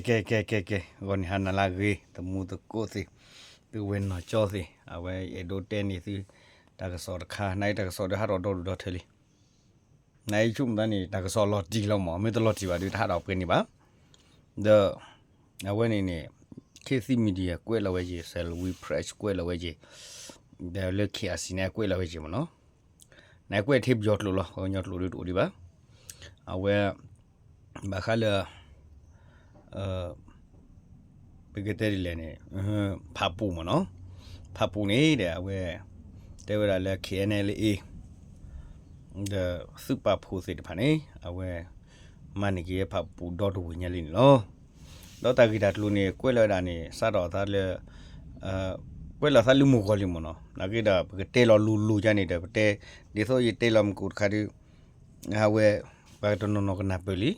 ကဲ ကဲ ကဲ ကဲ ဂီၤနံၤဟါနၤလၢအဂ့ၤ သမူသကိးသ့ၣ်, သုဝဲနီၢ်ကၠီသ့ၣ်, အဝဲအဲၣ်ဒိးတဲန့ၢ်သု တၢ်ကစီၣ်တခါ နာ်က့တၢ်ကစီၣ်ဒီးဟးထီၣ်ဒီဒူၣ်ဒီထၢလံ. နဆိကမိၣ်သးန့ၣ် တၢ်ကစီၣ်လီၤတံၢ်လီၤမး, မ့ၢ်တလီၤတံၢ်ဘၣ်ဒီး တဟးထီၣ်ပှဲၤန့ၣ်ဘၣ်. ဒီး အဝဲန့ၣ်န့ၣ် ခေတ်သစ်မီဒီယာ ကွဲးလီၤဝဲက့ၤ, Salween Press ကွဲးလီၤဝဲက့ၤ, ဒီးလၢ KIC န့ၣ် ကွဲးလီၤဝဲက့ၤမ့ၢ်နီၤ. နကွဲးထဲပယီၤကျိာ်လီၤ, ပှၤကညီကျိာ်ဒီးတအိၣ်ဒံးဘၣ်. အဝဲ ဘၣ်ဃးလၢ ပကတဲဒ်လဲၣ်န့ၣ် ဖးပူၤမ့ၢ်နီၤ, ဖးပူၤန့ၣ်ဒီး အဝဲ တဲဝဲဒၣ်လၢ KNLA ဒီးသုးပာ်ဖှိၣ်သ့ၣ်တဖၣ်န့ၣ် အဝဲ မၤန့ၢ်က့ၤဖးပူၤဒီတဝ့ၢ်ညါလံန့ၣ်လီၤ. ဒီးတၢ်ဂ့ၢ်တၢ်ကျိၤန့ၣ် ကွဲးလီၤဝဲဒၣ်န့ၣ် စးထီၣ်သးလၢ ကွဲးလီၤသးလၢမုၢ်ဂီၤလံမ့ၢ်နီၤ, နာ်က့ဒီး ပကတဲလီၤလိၤလိၤဒ်န့ၣ်ဒီး ပတဲ ဒ်သိးယတဲလီၤမုၢ်ကိၣ်တခါဒီး အဝဲ ပှၤတနီၤနီၤကနၢ်ပၢၢ်လံ,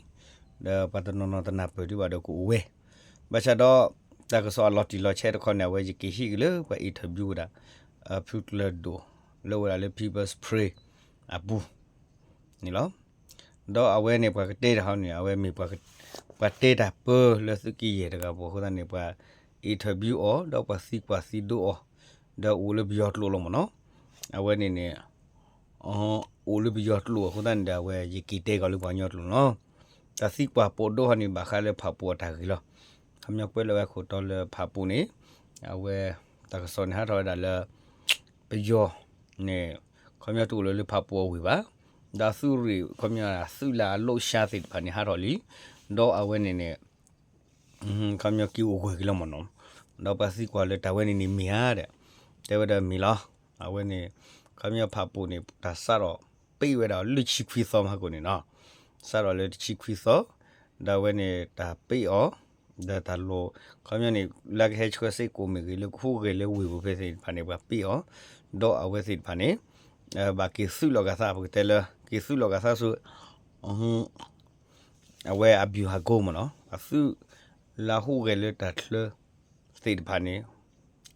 ဒီးပှၤတနီၤနီၤတနၢ်ပၢၢ်ဒံးဘၣ်ဒီးကအိၣ်ဝဲ, ဘၣ်ဆၣ်ဒီး တၢ်ကစီၣ်အလီၤတံၢ်လီၤဆဲးတခီန့ၣ် အဝဲယကဟ့ၣ်က့ၤလၢပှၤ interview ဝဲဒၣ် ဖုကျၢၤဒိၣ် လၢဝဲဒၣ်လၢ People's Spring အပူၤန့ၣ်လီၤ. ဒီးအဝဲန့ၣ် ပှၤကတဲတၢ်ဟီန့ၣ် အဝဲမ့ၢ် ပှၤတဲတၢ်ပၢလၢသုးက့ယဲၢ်တဂၤပူၤအဃိသတးန့ၣ် ပှၤ interview အီၤ ဒီးပှၤသံကွၢ်သံဒိးအီၤ, ဒီးအိၣ်လၢပယီၤကျိာ်လီၤမ့ၢ်နီၤ. အဝဲန့ၣ်န့ၣ် အိၣ်လၢပယီၤကျိာ်အဃိသတးန့ၣ်ဒီး အဝဲယက့ၤတဲကီးလၢပှၤကညီကျိာ်လီၤ. တၢ်သံကွၢ်ပိာ်ဒိၣ်ဟီန့ၣ် ဘၣ်ဃးလၢဖးပူၤအတၢ်ဂ့ၢ်လီၤ. ခီပညီကွဲးလီၤဝဲအခိၣ်တီလၢဖးပူၤန့ၣ် အဝဲ တၢ်ကစီၣ်န့ၣ်ဟးထီၣ်ဝဲဒၣ်လၢ ပယီၤန့ၣ် ခီပညီတအိၣ်လၢလၢဖးပူၤအဝ့ၢ်ဘၣ်, ဒီးသုးရ့ၣ် ခီပညီသုးလၢအလိၣ်ဆါသ့ၣ်တဖၣ်န့ၣ်ဟးထီၣ်လံ, ဒီးအဝဲန့ၣ်န့ၣ် ခီပညီက့ၤအိၣ်ဂၢၢ်က့ၤလီၤမ့ၢ်နီၤ. ဒီးပှၤသံကွၢ်လၢတၢ်ဝဲန့ၣ်န့ၣ်မ့ၢ်ဧါဒီး တဲဝဲဒၣ်မ့ၢ်လီၤ. အဝဲန့ၣ် ခီပညီဖးပူၤန့ၣ် တၢ်စးထီၣ်ပ့ၢ်ဝဲဒၣ်လၢတဆံခွံသီမးကိၣ်န့ၣ်နီၤ, စးထီၣ်လၢတဆံခွံသီ, ဒီးအဝဲန့ၣ်တၢ်ပ့ၢ်အီၤ ဒီးတၢ်လိၣ် ခီပညီန့ၣ် လၢကဟဲဆှၢစ့ၢ်ကီးမ့ၢ်ဂ့ၤ လၢကဟူးဂဲၤလၢဝ့ၢ်ပူၤဖဲသ့ၣ်တဖၣ်န့ၣ် ပှၤပ့ၢ်အီၤ, ဒီးအဝဲသ့ၣ်တဖၣ်န့ၣ် ဘၣ်က့ၤသုးလီၤဂာ်သး ပကတဲလၢ က့ၤသုးလီၤဂာ်သးဆူ အဝဲအဗျူဟာကုန်းမ့ၢ်နီၤ, အသုးလၢအဟူးဂဲၤလၢတၢ်ချၢသ့ၣ်တဖၣ်န့ၣ်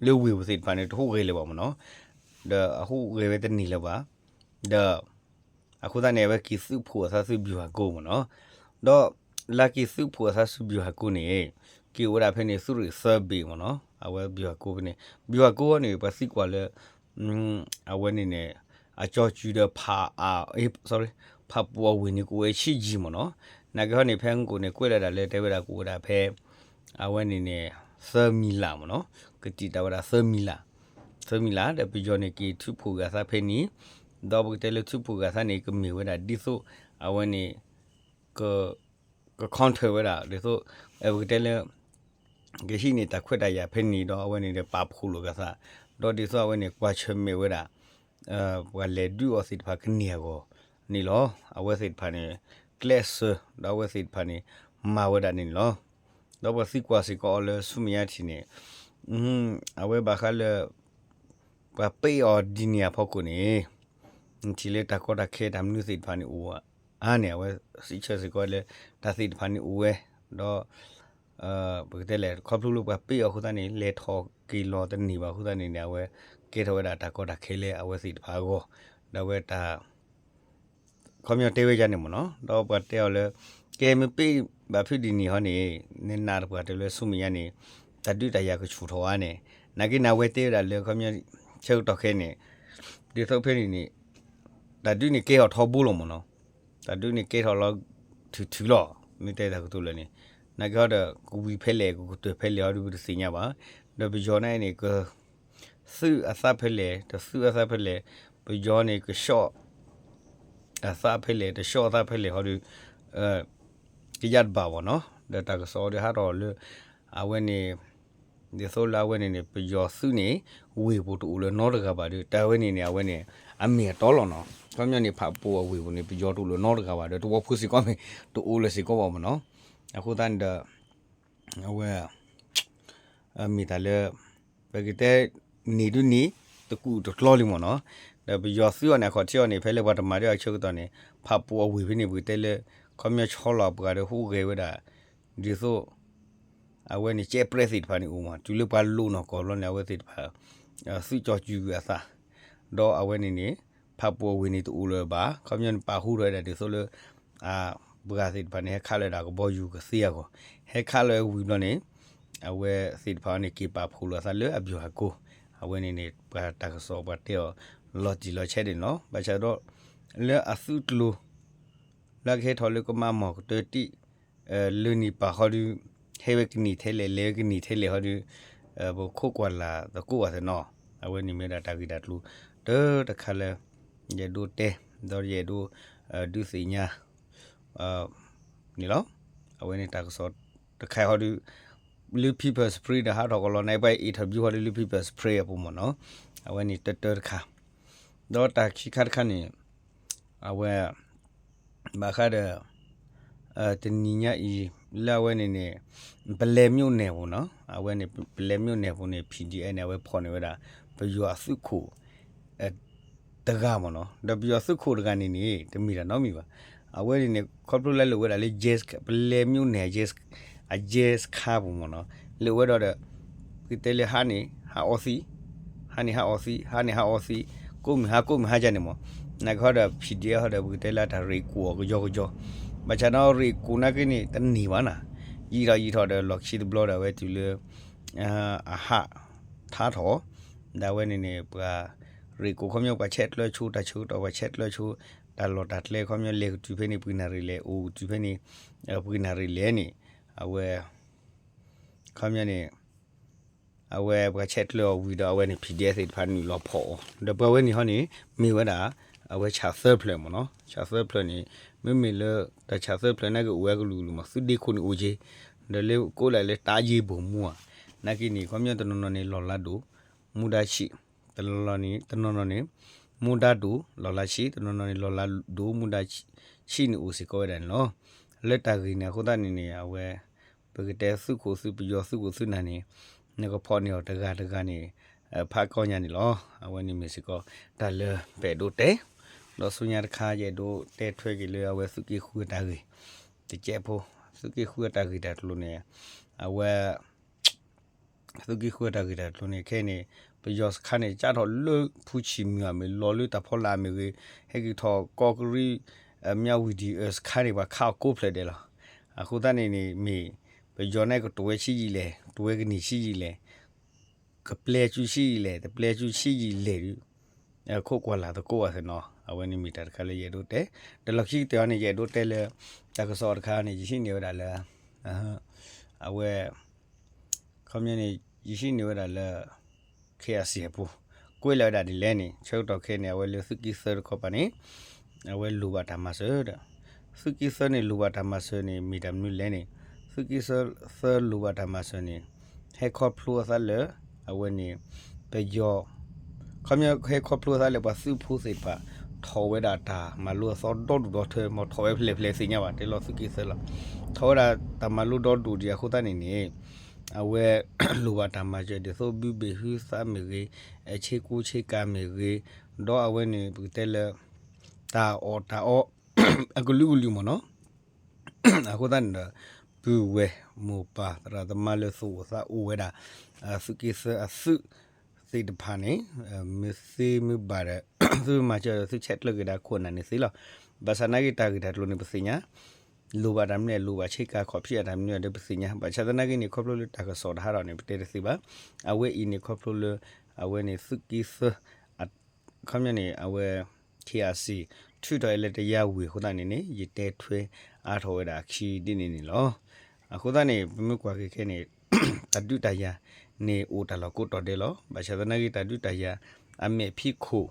လၢဝ့ၢ်ပူၤသ့ၣ်တဖၣ်န့ၣ် တဟူးဂဲၤလၢၤဘၣ်မ့ၢ်နီၤ, ဒီးအဟူးဂဲၤဝဲတန့ၢ်လၢၤဘၣ်, ဒီး အဃိသတးန့ၣ် အဝဲက့ၤသုးဖှိၣ်အသးဆူဗျူဟာကုန်းမ့ၢ်နီၤ, ဒီးလၢက့ၤသုးဖှိၣ်အသးဆူဗျူဟာကုန်းန့ၣ် က့ၤအိၣ်ဝဲဒၣ်ဖဲန့ၣ် သုးရ့ၣ်သၢဘ့ၣ်မ့ၢ်နီၤ, အဝဲဗျူဟာကုန်းဖဲန့ၣ် ဗျူဟာကုန်းန့ၣ် ပှၤသံကွၢ်လၢ အဝဲန့ၣ်န့ၣ် အကၠီၤကူၤဒီးဖးအါ ဖးပူၤအဝ့ၢ်န့ၣ် ကအိၣ်ဝဲဆံးယံာ်မ့ၢ်နီၤ, နာ်က့ဟီန့ၣ် ဖဲမုၢ်ကိၣ်န့ၣ် ကွဲးလီၤဒၣ်လၢတဲဝဲဒၣ်ကအိၣ်ဝဲဒၣ်ဖဲ အဝဲန့ၣ်န့ၣ် သၢမံၤလးမ့ၢ်နီၤ, ကတံာ်တာ်ဝဲဒၣ်သၢမံၤလး, သၢမံၤလး ဒီးပယီၤန့ၣ်က့ၤထုးဖှိၣ်ဂာ်သးဖဲန့ၣ်, ဒီးပကတဲလၢထုးဖှိၣ်ဂာ်သးန့ၣ် ကမ့ၢ်ဝဲဒၣ်ဒ်သိး အဝဲန့ၣ် က က counter ဝဲဒၣ် ဒ်သိး ပကတဲလၢ ကဟံးန့ၢ်တၢ်ခွဲးတၢ်ယာ်ဖဲန့ၣ်ဒီး အဝဲန့ၣ်ဒီးပာ်ဖှိၣ်လိာ်ကသး, ဒီးဒ်သိးအဝဲန့ၣ် ကွၢ်ဆၢၣ်မဲာ်ဝဲဒၣ် ပှၤလဲၤဒုးအီၤသ့ၣ်တဖၣ်ကန့ၢ်အဂီၢ်န့ၣ်လီၤ. အဝဲသ့ၣ်တဖၣ်န့ၣ် ကျဲးစၢး ဒီးအဝဲသ့ၣ်တဖၣ်န့ၣ် မၤဝဲဒၣ်န့ၣ်န့ၣ်လီၤ. ဒီးပှၤသံကွၢ်စ့ၢ်ကီးအီၤလၢဆူမဲာ်ညါထံးန့ၣ် အဝဲဘၣ်ဃးလၢ ပှၤပ့ၢ်အီၤဒ်န့ၣ်အဖီခိၣ်န့ၣ် နထံၣ်လၢတၢ်ကီတၢ်ခဲတၢ်မနုၤသ့ၣ်တဖၣ်န့ၣ်အိၣ်ဧါန့ၣ် အဝဲစံးဆၢစ့ၢ်ကီးလၢ တၢ်သ့ၣ်တဖၣ်န့ၣ်အိၣ်ဝဲ, ဒီး ပကတဲလဲၣ် ခီဖျိလၢပှၤပ့ၢ်အီၤအဃိသတးန့ၣ် လဲၤထီၣ်က့ၤလီၤတန့ၢ်ဘၣ်အဃိသတးန့ၣ်န့ၣ် အဝဲကဲထီၣ်ဝဲဒၣ်တၢ်ကီတၢ်ခဲလၢအဝဲသ့ၣ်တဖၣ်အဂီၢ်, ဒီးအဝဲတၢ် ခီပညီတဲဝဲဒ်န့ၣ်မ့ၢ်နီၤ, ဒီးပှၤတဲအီၤလၢ ကဲမ့ၢ်ပ့ၢ်ဘၣ်ဖုးဒ်န့ၣ်ဟီန့ၣ် နနာ်တပှၢ်တၢၢ်လၢဆူမဲာ်ညါန့ၣ် တၢ်ဒုးတၢ်ယၤကဆူၣ်ထီၣ်ဧါန့ၣ်, နာ်က့န့ၣ် အဝဲတဲဝဲဒၣ်လၢခီပညီ ဆၢကတီၢ်ခဲအံၤန့ၣ် ဒ်သိးဖဲန့ၣ်န့ၣ် တၢ်ဒုးန့ၣ်ကဲထီၣ်ထီဘိလီၤမ့ၢ်နီၤ, တၢ်ဒုးန့ၣ်ကဲထီၣ်လီၤထုးထုးလီၤ, မ့ၢ်တဲတၢ်ကတိၤလၢာ်န့ၣ်, နာ်က့ဟီဒီး ကဝံၤဖဲလဲၣ် ကကတၢၢ်ဖဲလဲၣ်ဟီဒီး ပတသ့ၣ်ညါဘၣ်, ဒီးပယီၤန့ၣ်န့ၣ် က သုးအသးဖဲလဲၣ် တသုးအသးဖဲလဲၣ်, ပယီၤန့ၣ်ကဆှီၣ် အသးဖဲလဲၣ် တဆှီၣ်အသးဖဲလဲၣ်ဟီဒီး ကယၢ်တဘၣ်ဘၣ်နီၤ, ဒီးတၢ်ကစီၣ်ဒီးဟးထီၣ်လၢ အဝဲန့ၣ် ဒ်သိးလၢအဝဲန့ၣ်န့ၣ် ပယီၤသုးန့ၣ် ဝ့ၢ်ပူၤတအိၣ်လၢၤနီတဂၤဘၣ်ဒီး တၢ်ဝဲန့ၣ်န့ၣ် အဝဲန့ၣ် အမ့ၢ်အတီလီၤနီၤ, ခီပညီန့ၣ် ဖးပူၤအဝ့ၢ်ပူၤန့ၣ် ပယီၤတအိၣ်လၢၤနီတဂၤဘၣ်ဒီး သဝီဖိစ့ၢ်ကီးမ့ၢ် တအိၣ်လၢၤစ့ၢ်ကီးဘၣ်မ့ၢ်နီၤ, အဃိသတးန့ၣ်ဒီး အဝဲ မ့ၢ်တၢ်လၢ ပကတဲ န့ၢ်ဒုးန့ၢ် တကူၣ်တကျီလံမ့ၢ်နီၤ, ဒီးပယီၤသုးအီၤန့ၣ် အခီၣ်ထံးအီၤန့ၣ် ဖဲလၢပှၤတမၤဒၣ်အဆၢကတီၢ်န့ၣ် ဖးပူၤအဝ့ၢ်ဖဲန့ၣ် ပကတဲလၢ ခီပညီဆီလီၤပှၤဒီးဟူးဂဲၤဝဲဒၣ် ဒ်သိး အဝဲန့ၣ် ကဲပြဲးသ့ၣ်တဖၣ်န့ၣ်အိၣ်မး တုၤလၢပှၤလိၣ်နီၢ်ကီၢ်ဘျီန့ၣ် အဝဲသ့ၣ်တဖၣ် သုးကၠီၤကူၤအသး, ဒီးအဝဲန့ၣ်န့ၣ် ဖးပူၤအဝ့ၢ်န့ၣ်တအိၣ်လၢၤဘၣ် ခီပညီန့ၣ် ပာ်ဟူထီၣ်ဝဲဒၣ်ဒ်သိးလၢ အ ပှၤသ့ၣ်တဖၣ်န့ၣ် ဟဲခးလီၤဝဲဒၣ်ကဘီယူၤကသ့အဂီၢ်, ဟဲခးလီၤဝံၤဘျီန့ၣ် အဝဲသ့ၣ်တဖၣ်န့ၣ် က့ၤပာ်ဖှိၣ်လိာ်အသးလၢအဗျူဟာကုန်း, အဝဲန့ၣ်န့ၣ် ပှၤတၢ်ကစီၣ်ပှၤတဲအီၤ လီၤတံၢ်လီၤဆဲးန့ၣ်လီၤ. ဘၣ်ဆၣ်ဒီး လၢအသုးကျိၤ လၢကဟဲထီၣ်လၢကမးမီၢ်ကတၢၢ်တံၢ် လၢနံၣ်ပာ်ဃီဒီး ဟဲဝဲကနံၣ်ထဲလဲၣ် လဲၤဝဲကနံၣ်ထဲလဲၣ်ဃီဒီး ပခိးကွၢ်လၢ်သကိးအသးနီၤ, အဝဲန့ၣ်မ့ၢ်ဒၣ်တၢ်ဂ့ၢ်တၢ်ကျိၤ တၢတခါလၢ ယအဲၣ်ဒိးတဲ ဒီးယအဲၣ်ဒိး ဒုးသ့ၣ်ညါ န့ၣ်လီၤ. အဝဲန့ၣ်တၢ်ကစီၣ်တခါဃီဒီး လၢ People's Spring ဒီးဟးထီၣ်ကလီၤန့ၣ် ပှၤ interview ဃီဒီးလၢ People's Spring အပူၤမ့ၢ်နီၤ, အဝဲန့ၣ်တၢတၢတခါ, ဒီးတၢ်ခံခါတခါန့ၣ် အဝဲ ဘၣ်ဃးဒီး တနံၤညါအံၤ လၢအဝဲန့ၣ်န့ၣ် ပလဲၤမြို့နယ်ပူၤနီၤ, အဝဲန့ၣ် ပလဲၤမြို့နယ်ပူၤန့ၣ် PDF န့ၣ် အဝဲဖီၣ်န့ၢ်ဝဲဒၣ် ပယီၤသုးခိၣ် တဂၤမ့ၢ်နီၤ, ဒီးပယီၤသုးခိၣ်တဂၤန့ၣ်န့ၣ် တမ့ၢ်တၢ်နီတမံၤဘၣ်. အဝဲန့ၣ်န့ၣ် ခီဖျိလၢလိာ်ဝဲဒၣ်လၢ ရဲစခ- ပလဲၤမြို့နယ် ရဲစခ- အရဲစခန်းပူၤမ့ၢ်နီၤ, လိာ်ဝဲဒီးဒီး ပကတဲလၢဟါန့ၣ် ဟးအီသံး, ဟါန့ၣ်ဟးအီသံး, ဟါန့ၣ်ဟးအီသံး, ကိးမုၢ်ဟါကိးမုၢ်ဟါယါန့ၣ်မ့ၢ်, နာ်က့ဟီဒီး PDF ဟီဒီး ပကတဲလၢတၢ်ရ့ၣ်ကိၢ်အီၤကယီကယီ, ဘၣ်ဆၣ်ဒီးရ့ၣ်ကိၢ်နာ်က့န့ၣ် တန့ၢ်ဘၣ်နၤ, ယံာ်ထီၣ်ယံာ်ထီၣ်ဒီးလီၢ်ခံတဘျီဒီး အဝဲတုၤလၢ အဟးထါထီၣ်, ဒီးအဝဲန့ၣ်န့ၣ် ပှၤရ့ၣ်ကိၢ်ခီပညီ ပှၤဆဲးကျၢဆိတၢ်ဆၢကတီၢ် ပှၤဆဲးကျၢဆိ တၢ်လီၢ်တၢ်ကျဲခီပညီ လဲၤကတုၤဖဲန့ၣ် ပှၤနၢ်ရံၣ်လဲၣ် အိၣ်ကတုၤဖဲန့ၣ် ပှၤနၢ်ရံၣ်လဲၣ်န့ၣ် အဝဲ ခီပညီန့ၣ် အဝဲပှၤဆဲးကျၢအီၤဝံၤဒီး အဝဲန့ၣ် PDF သ့ၣ်တဖၣ်နုာ်လီၤဖီၣ်အီၤ ဒီးပှၤဝဲန့ၣ်ဟီန့ၣ် မ့ၢ်ဝဲဒၣ် အဝဲဆၣ်သၢဖျၢၣ်မ့ၢ်နီၤ, ဆၣ်သၢဖျၢၣ်န့ၣ် မ့မ့ၢ်လၢ တၢ်ဆၣ်သၢဖျၢၣ်နာ်က့အိၣ်ဝဲကလုာ်ကလုာ်မ့ၢ် သုးဒ့ခိၣ်န့ၣ်အိၣ်က့ၤ, ဒီးလၢကိးလၢ တၢ်ယ့ဘိၣ်မူဧါ, နာ်က့န့ၣ် ခီပညီတနီၤနီၤန့ၣ် လီၢ်လါဒိၣ် မူဒါဆံး, တနီၤနီၤန့ၣ် တနီၤနီၤန့ၣ် မူဒါဒိၣ် လီၢ်လါဆံး, တနီၤနီၤန့ၣ် လီၢ်လါဒိၣ် မူဒါဆံးန့ၣ် အိၣ်စ့ၢ်ကီးဝဲဒၣ်န့ၣ်လီၤ. လၢတၢ်ဂ့ၢ်န့ၣ်အဃိသတးန့ၣ်န့ၣ် အဝဲ ပကတဲသုးခိၣ်သုးပယီၤသုးခိၣ်သုးနၢ်န့ၣ် နကဖီၣ်န့ၢ်အီၤတဂၤတဂၤန့ၣ် ဖးကီညါန့ၣ်လီၤ. အဝဲန့ၣ်မ့ၢ်စ့ၢ်ကီး တၢ်လၢပအဲၣ်ဒိးတဲ, ဒီးဆူညါတခါ ယအဲၣ်ဒိးတဲထွဲက့ၤလၢအဝဲသုးက့ဃုအတၢ်ဂ့ၢ် တကဲးဖိ, သုးက့ဃုအတၢ်ဂ့ၢ်တၢ်ကျိၤန့ၣ် အဝဲ သုးက့ဃုအတၢ်ဂ့ၢ်တၢ်ကျိၤန့ၣ် ခဲအံၤန့ၣ် ပယီၤစခါန့ၣ် ကၢ်ထီၣ်လၢဖူဆံၣ်မုၢ်အမ့ၢ် လီၤလၢတၢ်ဖီလာ်အမ့ၢ်ဂ့ၤ, ဟဲက့ၤထီၣ်ကီၢ်ကရံၣ် မၠၣ်ဝတံၣ် စခါန့ၣ် ပှၤခးအီၤကိးဖျၢၣ်ဒဲးလီၤ. အဃိသတးန့ၣ်န့ၣ် မ့ၢ်ပယီၤန့ၣ်ကတိၤဝဲဆံးယံာ်လဲၣ်, တိၤဝဲကန့ၢ်ဆံးယံာ်လဲၣ်, ကပျဲၢ်ကူဆံးယံာ်လဲၣ်, တပျဲၢ်ကူဆံးယံာ်လဲၣ်ဒီး ခိးကွၢ်လၢ်သကိးအသးနီၤ. အဝဲန့ၣ်မ့ၢ်တၢ်တခါလၢယအဲၣ်ဒိးတဲ, ဒီးလီၢ်ခံကတၢၢ်အံၤန့ၣ် ယအဲၣ်ဒိးတဲလၢ တၢ်ကစီၣ်တခါန့ၣ် ယဟံးန့ၢ်ဝဲဒၣ်လၢ အဝဲ ခီပညီန့ၣ် ယဟံးန့ၢ်ဝဲဒၣ်လၢ KIC အပူၤ, ကွဲးလီၤဝဲဒၣ်ဒ်လဲၣ်န့ၣ် ဆၢကတီၢ်ခဲအံၤန့ၣ် အဝဲလၢသုးက့သၢတခီပၤန့ၣ် အဝဲလိၣ်ဘၣ်တၢ်မၤစၢၤဒီး သုးက့သၢန့ၣ် လိၣ်ဘၣ်တၢ်မၤစၢၤန့ၣ် မ့ၢ်တၢ်မနုၤလဲၣ်န့ၣ် သုးက့သၢလိၣ်ဘၣ်တၢ်မၤစၢၤန့ၣ် ဟဲခီဖျိအသးလၢ အဝဲန့ၣ် ပယီၤ ခီပညီဟဲခီဖျိအသးလၢပှၤသုးဖိသ့ၣ်တဖၣ် ထီၣ်ဝဲဒၣ်တၢ်မၤလိအသီဒီဒူၣ်ဒီထၢ မ့ၢ်ထီၣ်ဝဲဖဲလဲၣ်ဖဲလဲၣ်သ့ၣ်ညါဘၣ် တဲလီၤသုးက့သၢလီၤ. ထီၣ်ဝဲဒၣ်တၢ်မၤလိဒီဒူၣ်ဒံးအဃိသတးန့ၣ်န့ၣ် အဝဲလိၣ်ဘၣ်တၢ်မၤစၢၤဒ်သိးဘုဘ့ၣ်ဟုသးမ့ၢ်ဂ့ၤ, ဆ့ကူဆ့ကၤမ့ၢ်ဂ့ၤ, ဒီးအဝဲန့ၣ် ပကတဲလၢ တၢ်အီၣ်တၢ်အီ အကလုာ်ကလုာ်မ့ၢ်နီၤ အဃိသတးန့ၣ်ဒီး ပုၢ်ဝဲၢ်မိၢ်ပၢ်သရၣ်သမါလၢသူၣ်အိၣ်သးအိၣ်ဝဲဒၣ် သုးက့သၢအသုးသ့ၣ်တဖၣ်န့ၣ် မ့ၢ်သ့မ့ၢ်ဘၣ်ဒီး သုမၤစၢၤဒီးသုဆဲးကျၢက့ၤဒၣ်ခိၣ်နၢ်န့ၣ်သ့လီၤ. ဘၣ်ဆၣ်သနာ်က့တၢ်ဂ့ၢ်တၢ်ကျိၤန့ၣ်ပသ့ၣ်ညါ လိၣ်ဘၣ်တၢ်မနုၤလဲၣ် လိၣ်ဘၣ်ဆ့ကၤခီၣ်ဖံးအတၢ်မနုၤလဲၣ်ဒီးပသ့ၣ်ညါ ဘၣ်ဆၣ်သနာ်က့န့ၣ် ခီဖျိလၢတၢ်ကစီၣ်တဟးထီၣ်န့ၣ် ပတဲတသ့ဘၣ်. အဝဲအံၤန့ၣ်ခီဖျိလၢ အဝဲန့ၣ်သုးက့သၢ ခီပညီန့ၣ် အဝဲ KIC ထုးထီၣ်အလၢတယါဝံၤအဃိသတးန့ၣ်န့ၣ် ယတဲထွဲအါထီၣ်ဝဲဒၣ်အခံဒ်န့ၣ်န့ၣ်လီၤ. အဃိသတးန့ၣ် ပမ့ၢ်ကွၢ်က့ၤခဲန့ၣ် တၢ်ဒုးတၢ်ယၤန့ၣ်အိၣ်တၢ်လီၢ်ကိးတီၤဒဲးလီၤ. ဘၣ်ဆၣ်သနာ်က့တၢ်ဒုးတၢ်ယၤ အမဲာ်ဖံးခိၣ်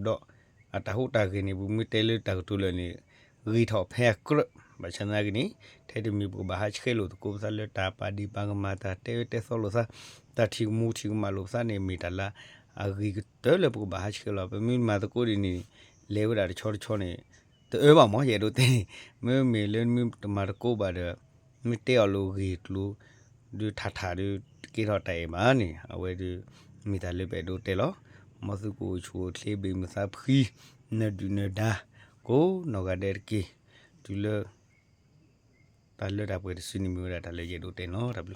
ဒီး အတၢ်ဟူးတၢ်ဂဲၤန့ၣ် ပမ့ၢ်တဲလၢတၢ်ကတိၤလၢာ်န့ၣ် ဂ့ၤထီၣ်ဖဲအကြၢး ဘၣ်ဆၣ်သနာ်က့န့ၣ် ထဲတမံၤပကဘၣ်ဟးဆှဲးလိာ်သကိးပသးလၢတၢ်ပာ်ဒ့ၣ်ပာ်ကမၣ် တၢ်တဲဝဲတဲသီလိာ်သး တၢ်ထံၣ်ကမူထံၣ်ကမၣ်လိာ်ပသးန့ၣ် မ့ၢ်တၢ်လၢအဂ့ၤကတၢၢ်လၢပကဘၣ်ဟးဆှဲးလီၤ. ပမ့ၢ်မၤသကိးဒ်န့ၣ် လဲၤဝဲဒၣ်တဆီတဆီန့ၣ် တအၢဘၣ်မး ယအဲၣ်ဒိးတဲန့ၣ် မ့မ့ၢ်လၢမ့ၢ်တမၤသကိးဘၣ်ဒီး မ့ၢ်တဲအီၤလိာ်ဂ့ၢ်ကျိၤ ဒုးထးထးဒုးတကဲထီၣ်တၢ်အဲၣ်ဘၣ်န့ၣ် အဝဲဒုး မ့ၢ်တၢ်လၢပအဲၣ်ဒိးတဲလီၤ. မ်သုကအိၣ်ဆူၣ်အိၣ်ချ့ဘၣ်မုာ်သးဖှံ နၢၤဒုၣ်နၢၤဒါ ကိးနီၢ်ဂၤဒဲးတက့ၢ်. တုၤလၢ တၢ်လၢတၢ်ပှဲၤတစုန့ၣ်မ့ၢ်ဝဲဒၣ်တၢ်လၢယအဲၣ်ဒိးတဲန့ၣ်လီၤ. တၢ်ဘျုး